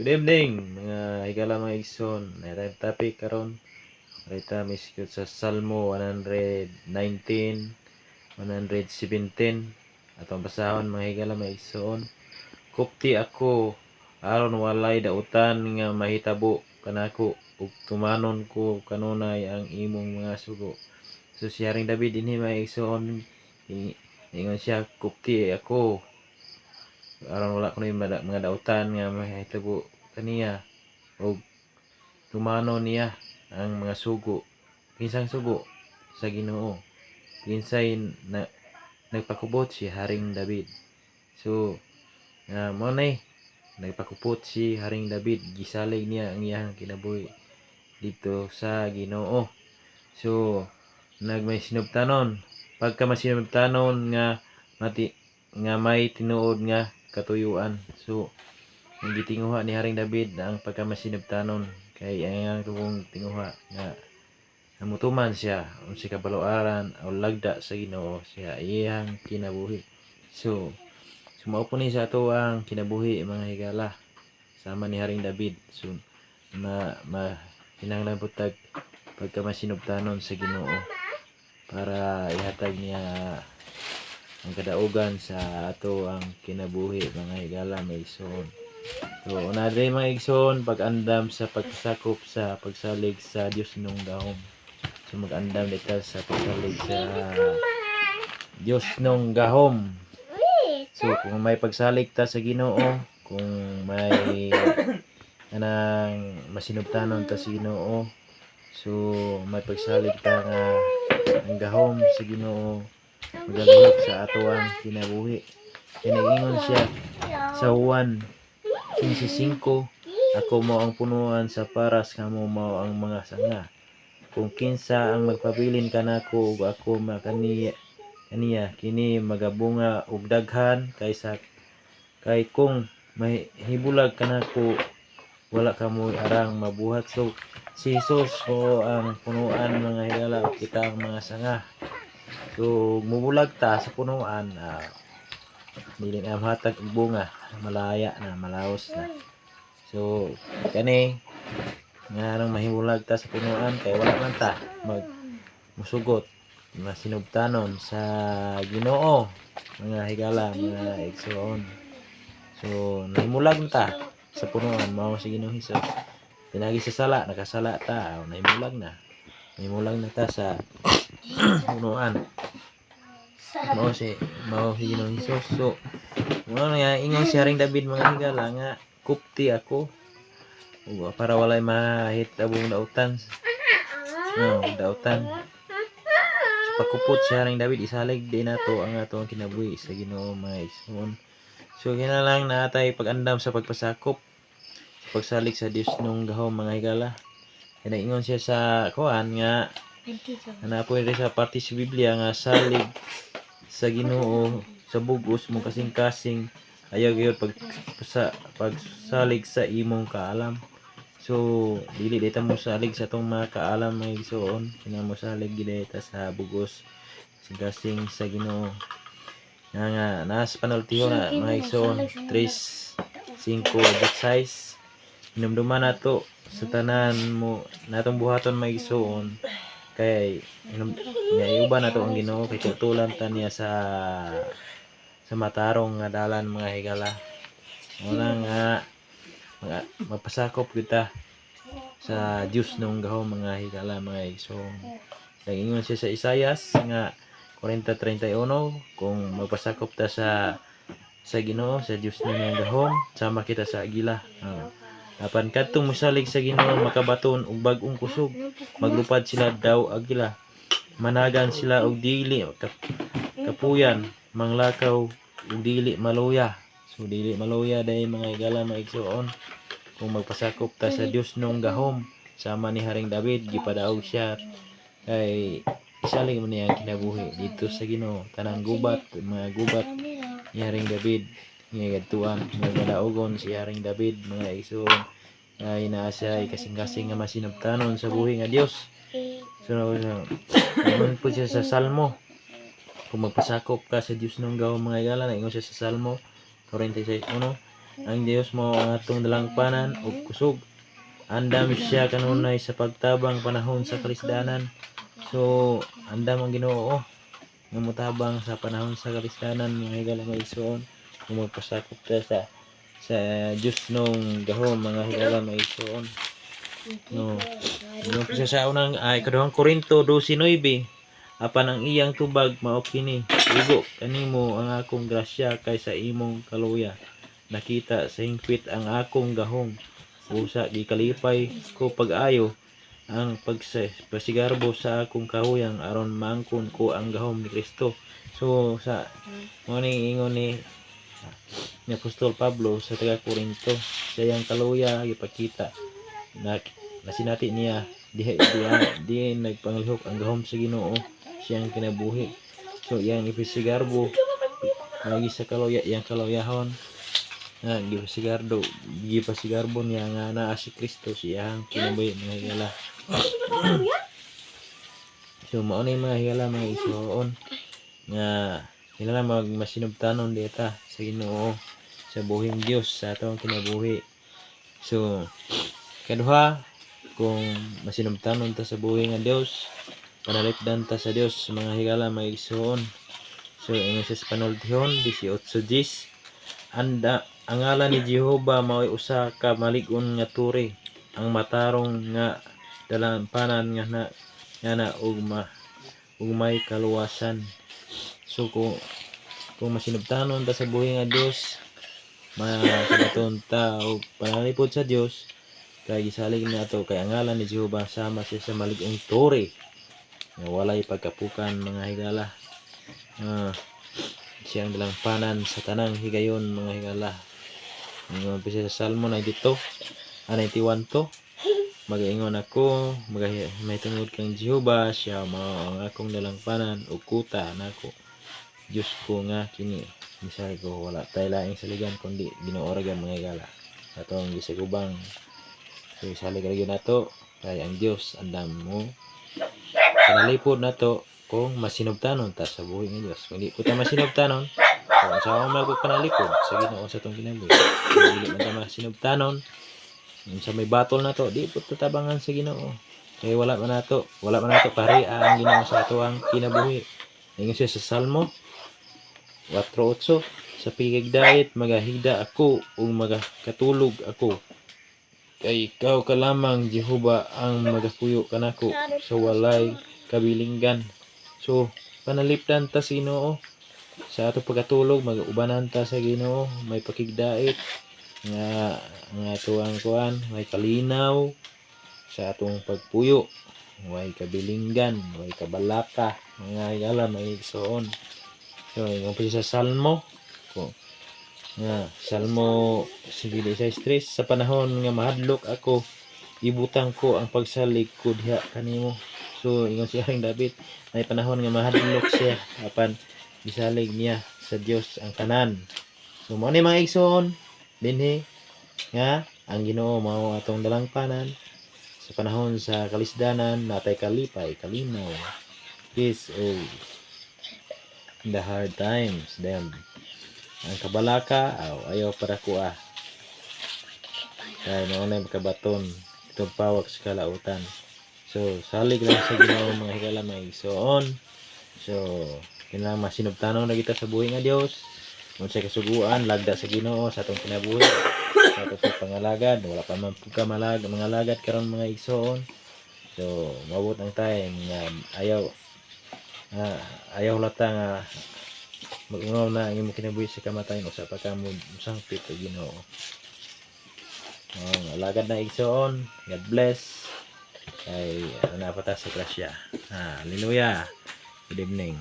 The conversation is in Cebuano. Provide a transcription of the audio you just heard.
Good evening, mga higala, mga igsoon. Naa tay topic karon. Rita miskut sa Salmo 119, 117. Atong basahon, mga higala, mga igsoon. "Kupti ako aron walay dautan nga mahitabo kanako ug tumanon ko kanunay ang imong mga sugo." So si Haring David dinhi, mga igsoon, ingon siya, "Kupti ako aron wala kuno mga dautan nga mahitabo kaniya ug tumanon niya ang mga sugo." Kinsang sugo sa Ginoo? Kinsay na nagpakubot? Si Haring David. So mao nay nagpakupot si Haring David, gisalig niya ang iyang kinabuhi dito sa Ginoo. So nagmay sinubtanon, pagka masinubtanon nga mati nga may tinuod nga katuyuan. So ang gitinguha ni Haring David ang pagkamasinubtanon kay ang tungong tinguha nga namutuman siya unsay kabalo-aran o lagda sa Ginoo siya iyang kinabuhi. So sumao po ni sa ato ang kinabuhi, mga higala, sama ni Haring David. So ma, ma kinahanglan po tag pagkamasinubtanon sa Ginoo para ihatag niya ang kadaugan sa ato ang kinabuhi, mga higala, mga igsoon. So una diri, mga igsoon, pag-andam sa pagpasakop sa pagsalig sa Dios nung gahom. So mag-andam dita sa pagsalig sa Dios nung gahom. So kung may pagsalig ta sa Ginoo, kung may anang masinubtanon ta sa Ginoo, so may pagsalig ta nga ang gahom sa Ginoo magalihok sa ato ang kinabuhi. Kaya nag-ingon siya sa Juan 15:5, "Ako mao ang punuan sa paras, kamo mao ang mga sanga. Kung kinsa ang magpabilin kanako ug ako makaniya kaniya, kini magabunga og daghan kaysa kay kung mahibulag kanako, wala kamo arang mabuhat." So si Jesus ko ang punuan, mga higala, ug kita ang mga sanga. So mubulag ta sa punuan, dili na mahatag og bunga, malaya na, malaos na. So kani nga nang mahibulag ta sa punuan kay wala man ta mag musugot masinubtanon sa Ginoo, mga higala, mga igsoon. So nahimulag ta sa punuan, mao si Ginoong Hesus. Pinagi sa sala, nakasala ta, nahimulag na, nahimulag na ta sa punuan, mao si Ginoong Hesus. So mao nga ingon si Haring David, mga higala, nga "Kupti ako ug para walay mahitabong dautan," no, dautan. So pagkupot si Haring David, isalig din nato ang atong kinabuhi sa Ginoo, mga igsoon. So kinalang natay pag-andam sa pagpasakop sa pagsalig sa Dios nung gahom, mga higala. Kaya ingon siya sa kuan nga ana po sa parte sa Biblia nga salig sa Ginoo sa bugos mo kasing-kasing, ayaw gyud pag sa pagsalig sa imong kaalam. So dili dita mo salig sa atong mga kaalam, mga igsoon. Kina mo salig gid ta sa bugos kasing-kasing sa Ginoo nga nga nas panultiho na, mga igsoon, 3:5-6. Hinumduman nato sa tanan mo natong buhaton, mga igsoon, kay hinum nga iuban nato ang Ginoo kay tutulan ta niya sa matarong nga dalan, mga higala. Una nga mga mapasakop kita sa Dios nung gahom, mga higala, mga igsoon. Nag-ingon siya sa Isayas nga 40:31, kung magpasakop ta sa Ginoo, sa Dios nung gahom, sama kita sa agila. Apan kadtong mosalig sa Ginoo makabaton og bag-ong kusog, maglupad sila daw agila, managan sila og dili kapuyan, manglakaw og dili maluya. So dili maluya dahil, mga higala, mga igsoon, kung magpasakop ta sa Dios nung gahom sama ni Haring David. Gipadaog siya kay isalig mo niya ang kinabuhi dito sa Ginoo. Tanang gubat, mga gubat ni Haring David nga gadtuan, nga madaogon si Haring David, mga igsoon, ay naa siya kasing-kasing nga masinubtanon sa buhi nga Dios. So ingon po siya sa Salmo, kung magpasakop ka sa Dios nung gahom, mga higala, ingon siya sa Salmo 46:1. Ang Dios mao ang atong dalangpanan ug kusog. Andam siya kanunay sa pagtabang panahon sa kalisdanan. So andam ang Ginoo nga motabang sa panahon sa kalisdanan, mga higala, mga igsoon, kung magpasakop ta sa Diyos nung gahom, mga higala, mga igsoon. No. Yung sa unang ay ikaduhang Korinto 12:9, apan ang iyang tubag mao kini: "Igo kanimo ang akong grasya, kay sa imong kaluya nakita sa hingpit ang akong gahom. Usa gikalipay ko pag-ayo ang pagsigarbo sa akong kahuyang aron maangkon ko ang gahom ni Kristo." So sa mo ni ingon ni Apostol Pablo sa taga Korinto, sa iyang kaluya gipakita na nasinati niya diha diha di nagpanglihok ang gahom sa Ginoo siyang kinabuhi. So iyang ipisigarbo lagi sa kaluya, iyang kaluyahon nga gipasigarbo niya nga naa si Kristo sa iyang kinabuhi, mga higala. So mao na yung mga higala, mga igsoon, nga kinahanglan mag masinubtanon dita sa Ginoo, sa buhing Dios sa atong kinabuhi. So kaduha, kung masinubtanon ta sa buhi nga Dios, panalipdan ta sa Dios, mga higala, mga igsoon. So ingon sa Espanyol tihon 18:10, anda ang ngalan ni Jehova mao'y usa ka malig-on nga tore, ang matarong nga dalampanan nga na ug may kaluwasan. So kung masinubtanon ta sa buhi nga Dios, makabaton ta og panalipod sa Dios kay gisalig nato kay ang ngalan ni Jehova sama siya sa malig-ong tore nga walay pagkapukan, mga higala. Siyang dalampanan sa tanang higayon, mga higala. Ingon pa siya sa Salmo 92, 91 to, "Magaingon ako mahitungod kang Jehova, siya mao ang akong dalangpanan ug kuta nako, Diyos ko nga kini misal ko." Wala tay laing saligan kundi Ginoo ra gyud, mga higala, atong gisagubang. So isalig ra gyud nato kay ang Dios andam mo panalipod nato kung masinubtanon ta sa buhi ng Dios. Kung di po ta masinubtanon, kung sa akong magpanalipod sa Ginoo sa atong kinabuhi, kung dili man ta masinubtanon sa may batol nato, di po tatabangan sa Ginoo kay wala man nato pari ang Ginoo sa ato ang kinabuhi. Ingon siya sa Salmo 4:8, "Sa pigigdait magahigda ako ug magakatulog ako, kay ikaw ka lamang, Jehova, ang magapuyo kanako sa walay kabilinggan." So panalipdan ta sa Ginoo sa ato pagkatulog, mag-ubanan ta sa Ginoo, may pakigdait nga nga atuang kuan, may kalinaw sa atong pagpuyo, way kabilinggan, way kabalaka, mga higala, may igsoon. So ingon pa siya sa Salmo ko nga Salmo 56:3, "Sa panahon nga mahadlok ako, ibutang ko ang pagsalig ko diha kanimo." So ingon si Haring David, may panahon nga mahadlok siya apan gisalig niya sa Dios ang tanan. So mao ni, mga igsoon, dinhi nga ang Ginoo mao atong dalangpanan sa panahon sa kalisdanan, natay kalipay, kalinaw, peace o in the hard times. Then ang kabalaka aw ayaw para kuha kay mao na makabaton itong pawak sa kalautan. So salig lang sa Ginoo, mga higala, mga igsoon. So kinahanglan masinubtanon na kita sa buhi nga Dios. Unsay kasuguan, lagda sa Ginoo sa atong kinabuhi, sa atong pagpangalagad. Wala pa man pud ka mga lagad karon, mga igsoon. So maabot ang time nga ayaw lata nga mag-ungaw na ang imong kinabuhi sa kamatayon usa pa ka mo sangpit og Ginoo. Oh, alagad na, igsoon. God bless. Kay naa pa ta sa grasya. Hallelujah. Good evening.